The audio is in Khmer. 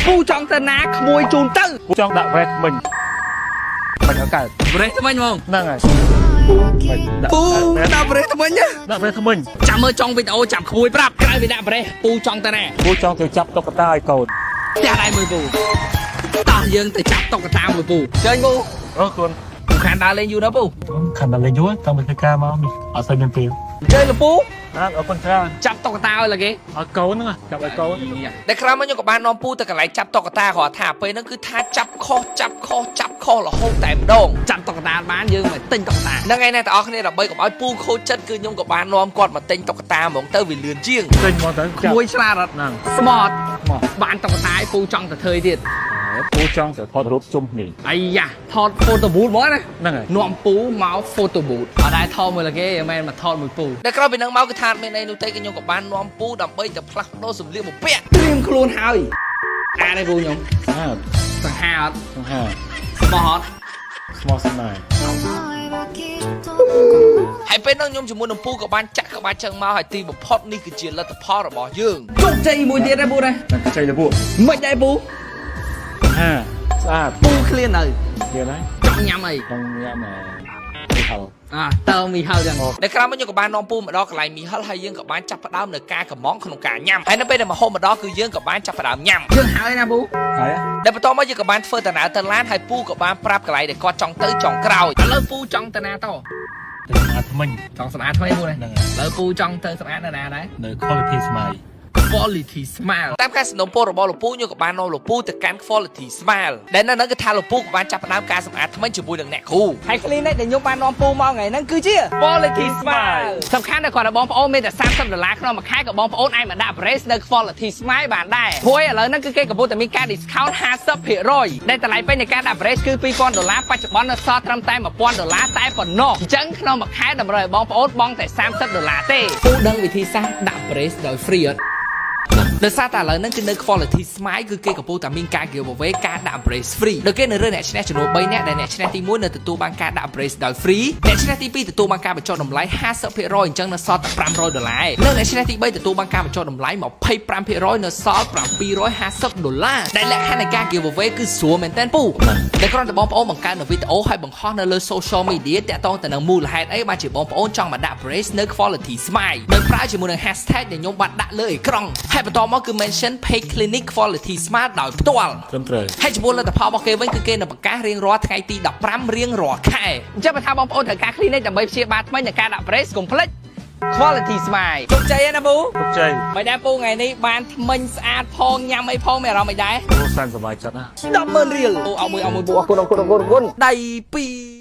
ពូចង់ទៅណាក្មួយជូនទៅ ចង់ដាក់វ៉េថ្មិញមិនឲ្យកើត brace ថ្មិញហ្មង ហ្នឹងហើយ ពូដាក់ brace ថ្មិញណា ដាក់ brace ថ្មិញ ចាំមើលចុងវីដេអូចាំក្មួយប្រាប់ក្រោយពីដាក់ brace ពូចង់ទៅណា ពូចង់ទៅចាប់តុក្កតាឲ្យកូន ផ្ទះដៃមួយពូតោះយើងទៅចាប់តុក្កតាមួយពូចេញពូ អរគុណ ពូខានដើរលេងយូរណាស់ពូ ខានដល់លេងយូរតាំងពីធ្វើការមកនេះអត់សូវមានពេល ចេញលពូ អរគុណច្រើន ចាប់តុក្កតាឲ្យលគេ ឲ្យកូនហ្នឹងចាប់ឲ្យកូន តែក្រោយមកខ្ញុំក៏បាននាំពូទៅកន្លែងចាប់តុក្កតាគ្រាន់ថាពេលហ្នឹងគឺថាចាប់ខុសចាប់ខុសចាប់ខុសរហូតតែម្ដងចាប់តុក្កតាបានយើងមកទិញតុក្កតាហ្នឹងហើយណាបងប្អូនគ្នាដើម្បីកុំឲ្យពូខូចចិត្តគឺខ្ញុំក៏បាននាំគាត់មកទិញតុក្កតាហ្មងទៅវាលឿនជាង ទិញមកទៅចាប់ មួយឆ្លាតអត់ ហ្នឹង ស្មត មក បានតុក្កតាឲ្យពូចង់ទៅធ្វើទៀត ពូចង់ទៅថតរូបជុំគ្នា អាយ៉ាថត photo booth ហ្មងណា ហ្នឹងហើយ នាំពូមក photo booth អត់ដែរថតមួយលគេមែនមកថតមួយពូតែក្រោយពីហ្នឹងមកគឺថាអត់មានអីនោះទេគឺខ្ញុំក៏បាននាំពូដើម្បីទៅផ្លាស់ប្ដូរសម្លៀកបំពាក់ត្រៀមខ្លួនហើយអានេះពូខ្ញុំ ស្អាត សង្ហាអត់ សង្ហា ស្មោះអត់ ស្មោះស្នេហ៍ ហើយពេលហ្នឹងខ្ញុំជាមួយនឹងពូក៏បានចាក់ក្បាច់ចឹងមកហើយទីបំផុតនេះគឺជាលទ្ធផលរបស់យើងជោគជ័យមួយទៀតដែរពូណា តែខ្ចីលពូ មិនដែរពូ សង្ហាស្អាត ពូឃ្លាននៅ ទៀតហើយ ចង់ញ៉ាំអី ចង់ញ៉ាំអីហៅ អាតើមីហិលចឹងនៅក្រៅមកខ្ញុំក៏បាននាំពូមកដល់កន្លែងមីហិលហើយយើងក៏បានចាប់ផ្ដើមនៅការកំងក្នុងការញ៉ាំហើយនៅពេលដែលមកហូបមកដល់គឺយើងក៏បានចាប់ផ្ដើមញ៉ាំយើងហើយណាពូ ហើយ ដែលបន្តមកយើងក៏បានធ្វើដំណើរទៅឡានហើយពូក៏បានប្រាប់កន្លែងដែលគាត់ចង់ទៅចង់ក្រោយឥឡូវពូចង់ទៅណាត ទៅស្អាតថ្មិញ ចង់សម្អាតថ្មីពូណា ហ្នឹងហើយ ឥឡូវពូចង់ទៅសម្អាតនៅណាដែរ នៅ quality smile Quality Smile តាមការសំណូមពររបស់លោកពូខ្ញុំក៏បាននាំលោកពូទៅកាន់ Quality Smile ដែលនៅហ្នឹងគឺថាលោកពូក៏បានចាប់ផ្ដើមការសម្អាតថ្មីជាមួយនឹងអ្នកគ្រូហើយ clinic ដែលខ្ញុំបាននាំពូមកថ្ងៃហ្នឹងគឺជា Quality Smile សំខាន់តែគាត់ថាបងប្អូនមានតែ30ដុល្លារក្នុងមួយខែក៏បងប្អូនអាចមកដាក់ brace នៅ Quality Smile បានដែរព្រោះឥឡូវហ្នឹងគឺគេកំពុងតែមានការ discount 50%ដែលតម្លៃពេញនៃការដាក់ brace គឺ2000ដុល្លារបច្ចុប្បន្ននៅសល់ត្រឹមតែ1000ដុល្លារតែប៉ុណ្ណោះអញ្ចឹងក្នុងមួយខែតម្រូវឲ្យបងប្អូនបង់តែ30ដុល្លារទេពូដឹងវិធីសាស្ត្រដាក់ brace ដោយ free អត់ ដោយសារតែឥឡូវហ្នឹងគឺនៅ Quality Smile គឺគេកំពុងតែមានការ giveaway ការដាក់ brace free ដោយគេនៅរើសអ្នកឈ្នះចំនួន3នាក់ដែលអ្នកឈ្នះទី1នៅទទួលបានការដាក់ brace ដោយ free អ្នកឈ្នះទី2ទទួលបានការបញ្ចុះតម្លៃ50%អញ្ចឹងនៅសល់តែ500ដុល្លារឯងនិងអ្នកឈ្នះទី3ទទួលបានការបញ្ចុះតម្លៃ25%នៅសល់750ដុល្លារដែលលក្ខខណ្ឌនៃការ giveaway គឺស្រួលមែនតើពូដែលគ្រាន់តែបងប្អូនបង្កើតនៅវីដេអូហើយបង្ហោះនៅលើ social media តាក់ទងទៅនឹងមូលហេតុអីបានជាបងប្អូនចង់មកដាក់ brace នៅ Quality Smile ដោយប្រើជាមួយនឹង hashtag ដែលខ្ញុំបានដាក់លើអេក្រង់ហើយបន្តមកគឺ mention page clinic Quality Smile ដោយផ្ទាល់ ត្រឹមត្រូវ ហើយចំពោះលទ្ធផលរបស់គេវិញគឺគេនឹងប្រកាសរៀងរាល់ថ្ងៃទី15រៀងរាល់ខែអញ្ចឹងបើថាបងប្អូនត្រូវការ clinic ដើម្បីព្យាបាលថ្មីនិងការដាក់ brace កុំភ្លេច Quality Smile ជោគជ័យណាពូ ជោគជ័យ មិនដែរពូថ្ងៃនេះបានថ្មិញស្អាតផងញ៉ាំអីផងមានអារម្មណ៍មិនដែរ ពូសែនសប្បាយចិត្តណា 100,000រៀលអូអោមួយអោមួយពូអរគុណអរគុណអរគុណអរគុណដៃពីរ